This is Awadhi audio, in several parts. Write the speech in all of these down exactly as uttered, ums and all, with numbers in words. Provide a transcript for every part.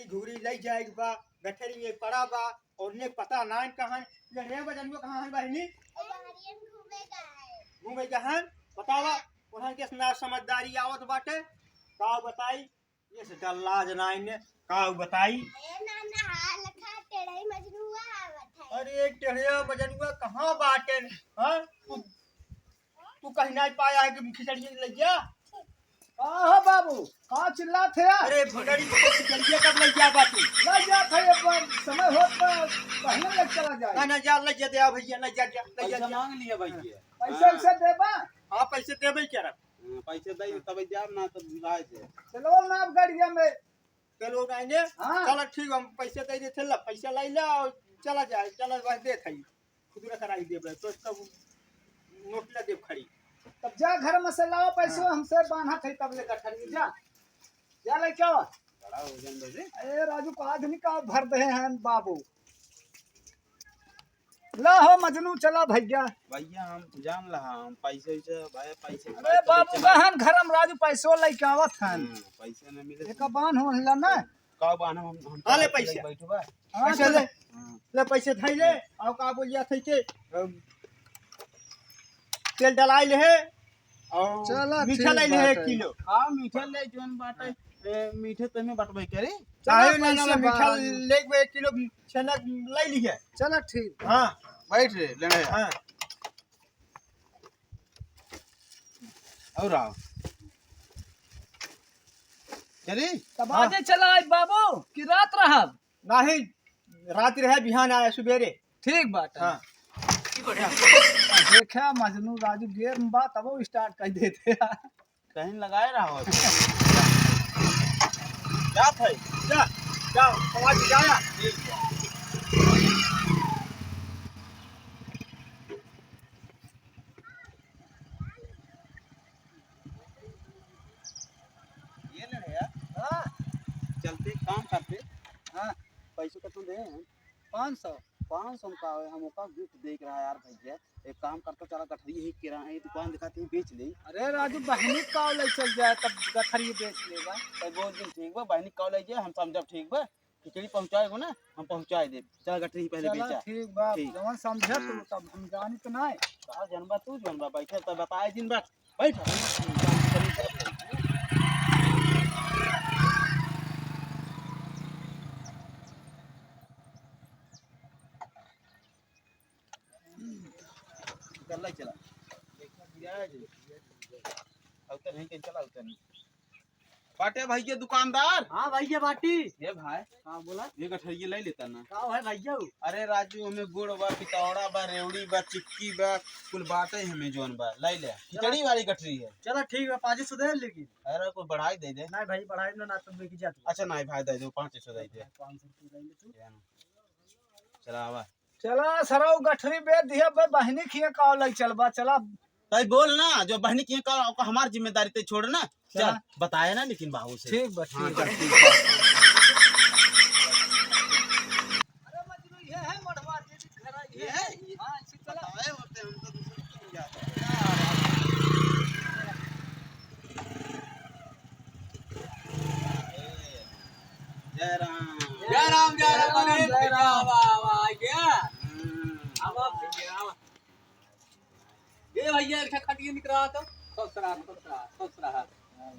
घुघरी लइ जाए के बा, गठरी में पड़ा बा, और ने पता नाइन कहाँ है। ये रे बजनुआ कहाँ है बहिनी? बहरियन घूमे का है। घूमे का है? बतावा, उन्हन के ना समझदारी आवत बाटे, का बताई? ये से डर लाज नाइन ने, का बताई? ए नाना, हाल खा टेढ़ई मजनुआ आवत है। अरे टेढ़िया मजनुआ कहाँ बाटे? हाँ? तू तू कहीं नाहीं पाया है कि खिचड़ी लइ जा? का हो बाबू, का चिल्लात है यार? अरे भगड़ी, खिचड़िया कब लइ जा बा तू? लइ जा भाई, अब समय होत बा, पहले लइ चला जाए। ना, ना, जा, लइ जा, दे आ भइया, लइ जा, जा, लइ जा, पैसा जा। मांग लिया भइया। पैसा हाँ। वैसा देबा? हाँ, पैसे देबे क्या रख? हाँ, पैसे दे, तब जा, ना तो भुला जाए। चलो ना, अब गाड़िया में। चलो, आएंगे। हाँ। चलो, ठीक, हम पैसे दे दे, चल, पैसा लाई ला और चला जाए, चला, बस दे थाई। खुदरा कराई देबे, तो इसका नोट ला देब खड़ी। तब जा घर में से लाओ पैसे, हाँ। हमसे बांधा थे तब ले गठरी, जा। जा लेके आओ। बड़ा वजन बजे। ए राजू, का आदमी का भर दे हैं बाबू। ला हो मजनू, चला भइया। भइया, हम जान लहा, हम पैसे वैसे, भाई, पैसे अरे बाबू, चला। गहन घर हम राजू पैसो लेके आवत हन। हाँ, पैसे न मिले एक तो बान हो हिला ना। का बान हम, हम हाँ, ले पैसे। बैठबा। हाँ, पैसे चल। ले। हाँ। ले पैसे धाई ले, आओ का बोलिया थे के, अम, तेल डलाई ले है, और चला, मीठा ठीक लाई ले है बात है। किलो। हाँ, मीठा ले जोन बाटे, ए, मीठे तमे बटबे करे। चला, काहे ना, ना, पैसे मीठा बा- ले एक किलो छेना लाई ली है। चला, ठीक। हाँ। बैठ रे, लेने आ। हाँ। और आओ। चली? तब हाँ। आजे चला आज बाबू, कि रात रहब? नहीं, रात रहे, बिहान आए सुबेरे। ठीक बात है। हाँ। देखा मजनू राजू गेम बा, तब वो स्टार्ट कर देते हैं। कहीं लगाए रहा हो। जात है। जा, जा, समाज जाया। ये ले यार। हाँ। चलते काम करते। हाँ। पैसों का तुम दे हैं? पाँच सौ। पाँच सौ का है, हम ओका गिफ्ट देख रहा है यार भैया। एक काम करता, चला गठरी यही किराना, ये दुकान दिखाते हैं, बेच ले। अरे राजू, बहनी का ले चल जाए, तब गठरी बेच लेबा। तो बहुत दिन ठीक बा, बहनी का ले जाए, हम समझब ठीक बा। खिचड़ी पहुँचाए हो ना, हम पहुँचाए देब। चला गठरी पहले चला बेचा। ठीक बा, ठीक। जवन समझे तू, हम्म। तब हम जानी तो नाय। का जनबा तू, जनबा बैठे तो बताए दिन बा। बैठ। चल, चला। देखा, गिरा है जे। उतर नहीं, चला, उतर नहीं। बाटे भैया दुकानदार। हाँ भैया बाटी। हे भाई। हाँ बोला। ये गठरिया ले लेता ना। का है भैया? अरे राजू, हमें गुड़ बा, पितौड़ा बा, रेवड़ी बा, चिक्की बा, कुल बाटे हमें जौन बा, ले ले। खिचड़ी वाली गठरी है। चला ठीक बा, पाँच सौ दे लेकिन। अरे कोई बढ़ाई दे दे। नहीं भाई, बढ़ाई ना, ना तो बिक जात। अच्छा नहीं भाई, दे दो, पाँच सौ दे दे। पाँच सौ रुपये दे ले तू। चला आवा। चला सरऊ गठरी बेच दिया बे, बहिनी खिया का लग चलबा, चला। तै बोल ना, जो बहिनी खिया का, का हमार जिम्मेदारी तै छोड़ ना। चला। चल, बताए ना लेकिन बाबू से। ठीक बा, हाँ, ठीक बा। चल, ठीक बा। अरे मजनू, ये है मढ़वा, ये भी घर है, ये ये है। है? हाँ, इसी चला। बताए होते हम तो दूसरे को नहीं जाते। जय राम। जय राम, जय राम, जय राम, अरे जय राम। वाह, वाह, वाह, आ गया। हम्म। अब आप, ये भैया, एक ठे खटिया निकलवा तो। खुश रहा, खुश रहा, खुश रहा।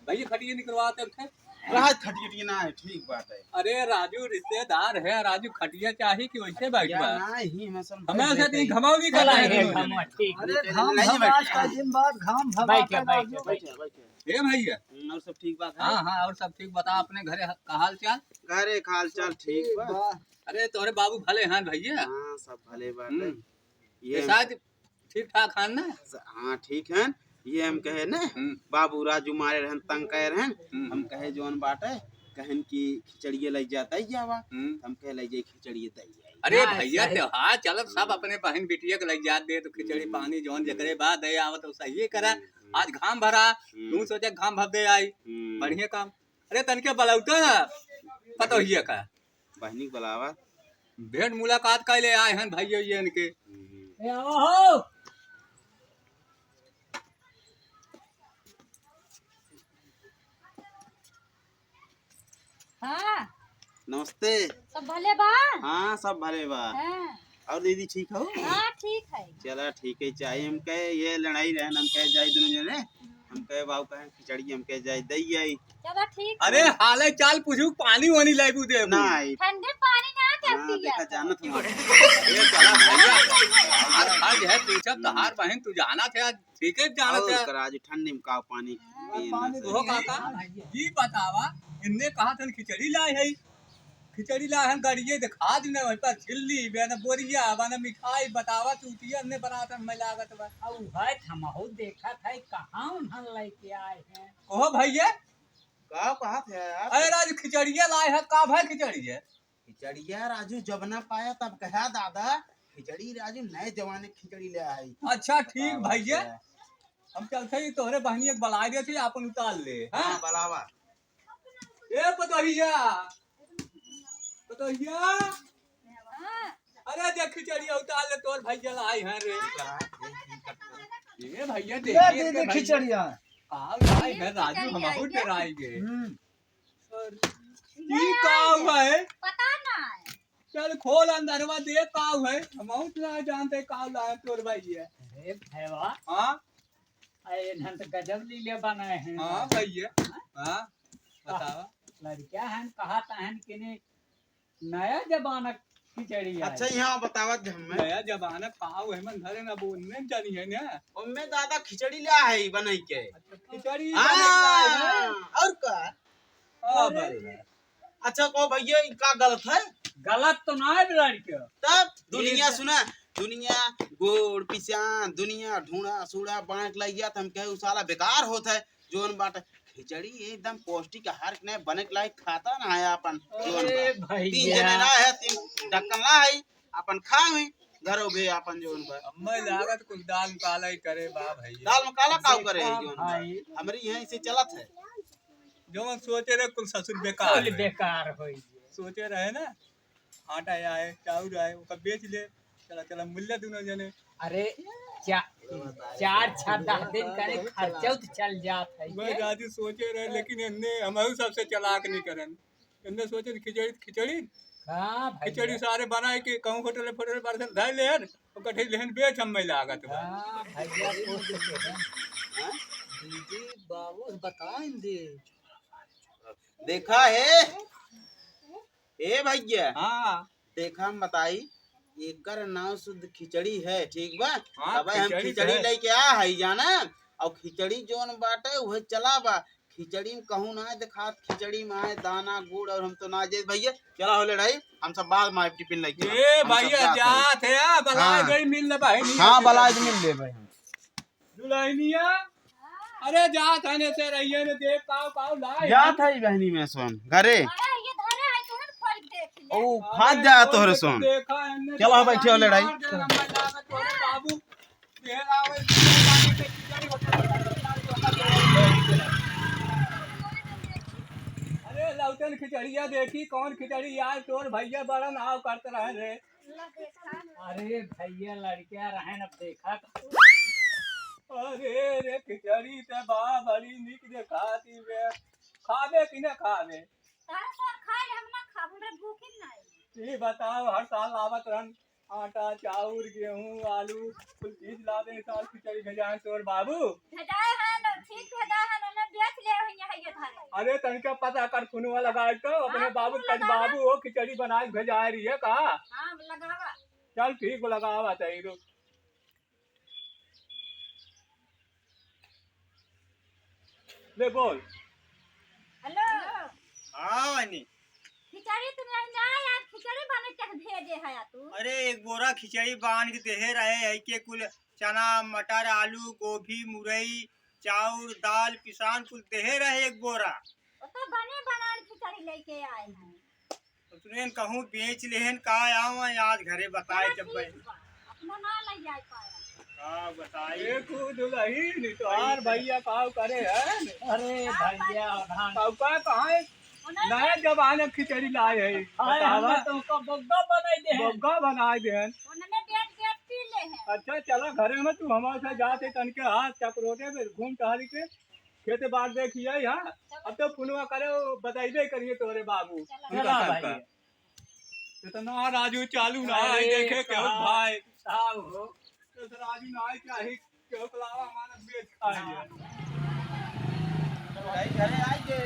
भैया, खटिया निकलवा तो एक ठे। राहत खटिया ना है, ठीक बात है। अरे राजू, रिश्तेदार है, राजू खटिया चाही कि वैसे बैठबा? ना ही, हमें सब हमें बैठ से जाते हैं। घमाओ नहीं चला करना है। अरे, घाम, ठीक। अरे, घाम, नहीं, घाम, नहीं, आज का दिन बाद घाम भगा बैठे, के बैठे, राजू। बैठे, बैठे। ए भैया। हम्म, और सब ठीक बात है? हाँ, हाँ, और सब ठीक। बता अपने घरे ह-, का हाल चाल? घरे का हाल चाल सब ठीक ठीक बा। बा। अरे तोहरे बाबू भले हैं भैया? हाँ, सब भले बाटे। हम्म। ये ये शायद ठीक ठाक हैं ना? हाँ, ठीक हैं। ये हम कहे ना, हम्म। बाबू राजू मारे रहन, तंग करे रहन। हम्म। हम कहे जौन बाटे, कहन कि खिचड़िए लइ जाता ही जावा। हम्म। हम कहे लइ जाई खिचड़िए दे आई। अरे हाँ, भैया, सही। त्योहार चलत सब हम्म। अपने बहन बिटिया के लइ जात दे, तो खिचड़ी हम्म। पानी जौन हम्म। जकरे बाद दे आवत, तो सही करा। हम्म। आज घाम भरा, हम्म। तू सोचा घाम भर दे आई, हम्म। बढ़िया काम। अरे तनके बलौता ना, पतोहिया का। बहिनी के बुलावा। भेंट मुलाकात कैले आए हैं भाइयों ये इनके। हम्म। ए, आओ हो। हाँ। नमस्ते। सब भले बा? हाँ, सब भले बा। हाँ। और दीदी ठीक हो? हाँ, ठीक है। चला, ठीक है, चाहे हमके ये लड़ाई रहन, हमके जाए दोनों जने, हमके बाबू कहे खिचड़ी हमके जाए दई आई। चला, ठीक अरे, है। हाले चाल पूछू, पानी वानी लाइबू दे। ना आई। ठंडे पानी ना कर हाँ, पिया देखा कर। जानत हूँ। ये चला भैया, हर फर्ज है, तू सब तहार बहन, तू जाना थे आज। ठीक है, जाना और थे। करा आज ठंडी में का पानी हाँ, पिए ना पानी से। वो काका, ये बतावा, इनने कहा था खिचड़ी लाए है, खिचड़ी लाए हैं, गड़िए दिखा दी ना, वही पर छिल्ली, बे ना बोरिया, बे ना मिठाई, बतावा, चूतिया ने बना था, मैं लागत बा। अब है, हमहू देखत है, कहाँ उन्हन लेके आए हैं। कहो भैया। का कहा थे यार? अरे राजू, खिचड़िया लाए है, का भाई खिचड़ी है? खिचड़िया राजू जब ना पाया तब कहा दादा, खिचड़ी राजू नए जमाने की खिचड़ी ले आई। अच्छा, ठीक बतावा भैया। क्या? हम चलते ही तोहरे बहनी एक बलाई देते, आपन उतार ले, हाँ, हाँ? बलावा। ए पतोहिया, पतोहिया, अरे देख खिचड़िया उतार ले, तोर भैया लाई हैं रे। ये भैया ये देखिए दे दे इनके भैया। खिचड़िया। का लाई है राजू, हम बहुत डराई गए। हम्म। अरे, ये का हुआ है? पता ना है। चल खोल अंदरवा देख का हुआ है, हम बहुत ना जानते का लाई तोर भैया। अरे भैया। हाँ? अरे इन्हन तो गजब लीले बनाए हैं। हाँ भैया। हाँ? हाँ, बतावा। लड़किया हन, कहा तहन कि नहीं, नया जमाना खिचड़ी अच्छा, आई। यहाँ बतावत जे हमें। नया जमाना खाओ है मन धरे ना, वो उनमें जानी है ना। उनमें दादा खिचड़ी ला है बनई के। अच्छा, खिचड़ी हाँ, बनई के लाई है। और का? हाँ, अरे। बल्ला। अच्छा, कहो भैया, ई का गलत है? गलत तो ना है लड़के। तब दुनिया ये सुना, दुनिया गोड़ पिसान, दुनिया ढूंढा सूढ़ा बांट लग गया, तो हम कहे, "उ साला बेकार होत है।" जोन बाटे खिचड़ी एकदम पौष्टिक आहार के नहीं बने के लायक खाता ना है अपन जोन अरे बा। तीन भैया। जने ना है, तीन ढक्कन ना है, अपन खावे घरों भी अपन जोन बा। हमें लागत कुछ दाल काला ही करे बा भैया। दाल में काला काव करे है देखा जोन बा। भाई। हमरी यहाँ इसे चलत है। जवन सोचे रहे कुल ससुर बेकार कुल होई। बेकार होई। सोचे रहे ना, आटा आए, चाउर आए, ओका बेच ले, चला, चला, मिल ले दुनो जने। अरे, चा-, चार, छह, दस दिन करे खर्चा तो चल जात है वह के। राजू सोचे रहे, लेकिन इनने हमहू सबसे चालाक नहीं करन। इनने सोचे खिचड़ी, खिचड़ी, हाँ, भैया। खिचड़ी सारे बनाए के कहूँ होटल, फोटल, पार्सल धर ले हन, ओकर ठेल लेहन बेच हम में लागत बा। हाँ, भैया, सोच के हैं। हाँ? दीदी, बाबू, बताइन दे। देखा है? ए भैया, हाँ। देखा हम बताई, एकर नाव शुद्ध खिचड़ी है, ठीक बा? हाँ, तबे हम खिचड़ी खिचड़ी है। लेके आ है, जाना? और खिचड़ी जोन बाटे, उहे चला बा। खिचड़ी में कहूँ ना देखात, खिचड़ी में आए दाना, गुड़ और हम तो ना जाए भैया। चला हो लड़ाई, हम सब बाद में आए टिफिन लेके। ए हम सब भैया, जात है। जात है, आ, बलाए हाँ। गई मिल ले बहिनी। हाँ, बलाए मिल ले भाई। दुल्हनिया, अरे जात है ने से रहिए ने देख काव काव लाए जात हैं। है बहनी में सोन घरे। अरे ये धरे है तो हम खोल के देख ले। ओ, फाट जा तोहरे सोन। देखा है ने चलो, बैठे हो लड़ाई। मार दे लंबा जाकर तोहरे बाबू। ये आवे, अरे लौटन खिचड़िया देखी, कौन खिचड़ी यार, तोर भैया बड़ा नाव करत रहे रे। अरे भैया, लड़किया रहन, अब देखा तो। अरे रे, खिचड़ी ते बा बड़ी निक देखाती बे। खाबे कि ना खाबे? तारा साल खाए, हम ना खाब, हमरा भूख ही ना है। ई बताओ, हर साल आवत रहन, आटा, चाउर, गेहूं, आलू, कुल चीज लावे, साल खिचड़ी भेजाए तोर बाबू। भेजाए हैं ना, ठीक भेजाए हैं ना, बेच ले हैं यहाँ ये धरे। अरे तनिका पता कर, फोनवा लगाए तो अपने हाँ, बाबू फोन कह, लगा। बाबू हो, खिचड़ी बनाए भेजाए रही है का? हाँ, लगावा। चल ठीक, लगावा तई रुक। ले बोल। हेलो। हाँ, बहनी। खिचड़ी तुम ले जाए यार, खिचड़ी बने तक भेजे है तू। अरे, एक बोरा खिचड़ी बांध के देहे रहे है के कुल चना, मटर, आलू, गोभी, मुरई, चाउर, दाल, पिसान कुल देहे रहे एक बोरा। वो तो बने बनान खिचड़ी लेके आए हैं। तो तुरंत कहूँ बेच लेहन का आवा आज घरे बताए हाँ, जब ठीक भाई। बा। अपना ना ले जाए पाया। हाँ, बताई। देखो दुल्हन, तोहार भैया काव करे हैं? अरे हाँ, भैया, भाई। धान। काव का कहाँ है? उन्हें नया जमाने खिचड़ी लाए है। हाँ, बतावा। हमें तो उनका बग्गा बनाई दे हैं। बग्गा बनाई दे हैं। उन्होंने बेच बेच पी ले हैं। अच्छा, चला घरे में, तू हमारे साथ जाते तनके हाथ चकरोटे पे घूम टहल के। खेते बार देखिए, हाँ। अब तो फोनवा करे, वो बताइबे करिए तोरे बाबू। चला। चला भाई। इतना राजू चालू ना है, अरे देखे केहू का भाई। साहब हो। इस राजू ना है, क्या ही केहू कलावा हमारा बेच खाई है। भाई, घरे आइए।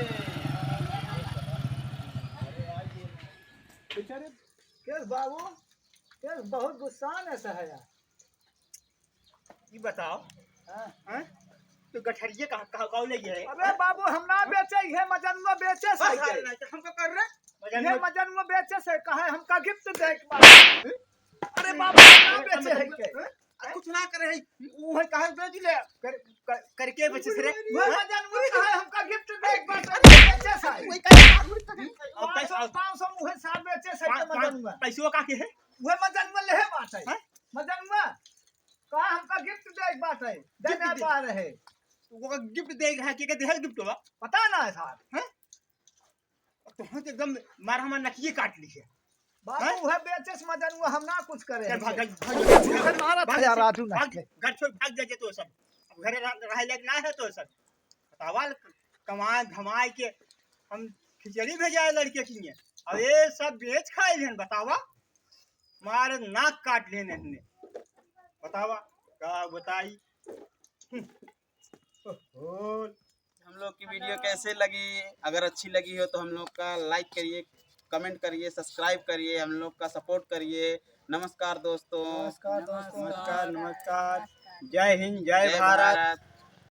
बेचारे, केस बाबू, केस बहुत गुस्सा में से है यार। ई बताओ, हाँ। हैं? तो गठरिये कहाँ, कहाँ, कहाँ ले गए? अरे बाबू, हम ना बेचे, ये मजनुआ बेचे बस, से अरे के। नहीं, तो हमको कर रहे? ये मजनुआ मजनुआ बेचे से कहे, हमका गिफ्ट दे के बा। अरे बाबू, हम ना बेचे है के। हैं? आ, कुछ ना करे है, वो है कहे बेच ले। कर, कर, करके बेचे से रे। वो मजनुआ कहे, हमका गिफ्ट दे के बा, बेचे से। वही कहे, अब पाँच सौ, पैसा पाँच सौ मुहे साहब बेचे से पाँच, के मजनुआ। पैसवा का के है? वो मजनुआ ले है बात है। हैं? मजनुआ। कहा हमका गिफ्ट दे एक बात है, गिफ्ट देने दे। पा रहे। वो गिफ्ट दे रहा है, के, के देहल गिफ्ट बा? पता ना है साहब। हैं? अब तो हम तो एकदम मार हमार नकिये काट ली है। बाबू, हैं? वह बेचे से मजनुआ, हम ना कुछ करे चल हैं। भाग, भाग, भाग, झूठे मारा था भाग, यार, राजू ना भाग, है। घर छोड़ भाग जाए तो सब। अब घरे रह, रहे लायक ना है तो सब। बतावा, कमाए धमाए के हम खिचड़ी भेजाए लड़के किए। अब ये सब बेच खाए लेन, बतावा। मार नाक काट लेन हमने। बतावा, का बताई? हम्म। ओहो। हम लोग की वीडियो कैसे लगी? अगर अच्छी लगी हो तो हम लोग का लाइक करिए, कमेंट करिए, सब्सक्राइब करिए, हम लोग का सपोर्ट करिए। नमस्कार दोस्तों। नमस्कार दोस्तों। नमस्कार, नमस्कार। जय हिंद, जय जय भारत। भारत।